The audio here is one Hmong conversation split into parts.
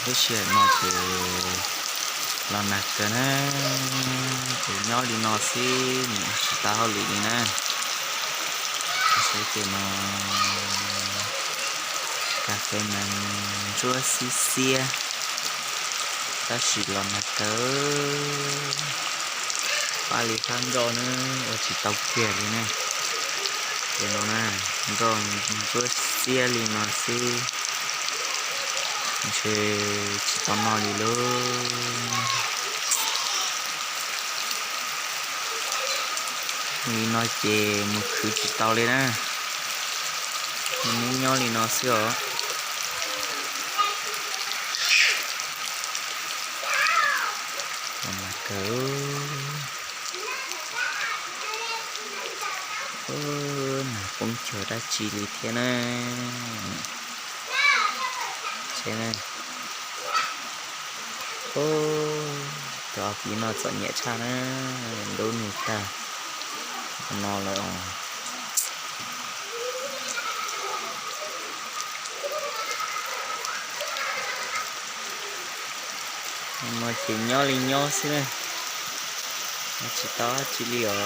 Lub sij hawm no ces los nag kawg na, ces nyob li no xwb, tsis tau hauj lwm li na. Saib tej no, kas fes mas ntsuab xiab xiab, tab sis los nag kawg, pab li fab nroj na, ua tsis tau kiag li na. Ces no na, nroj ntsuab xiab li no xwb, ntshe tsis tau noj li lauj. Li no ces mus khwv tsis tau li na, neb nyob li no xwb os. Los nag kawg, nag poob chaw dab tsi li thiab na. Cov pib no txom nyem tshaj na, nrub nws tag no lawm os. No ces nyob li nyob xwb na, tsis tau dab tsi li os.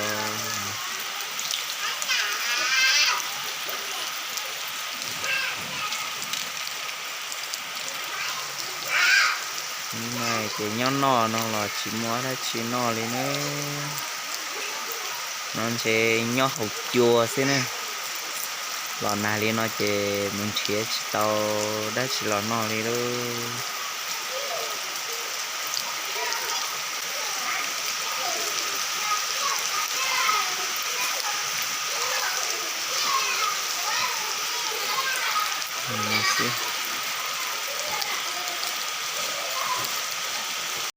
Nim no ces nyob noj no los tsis muaj dab tsi noj li ne. No ntshe nyob haus cua xwb ne. Los nag li no ces mus nrhiav tsis tau dab tsi los noj li lauj. Xwb.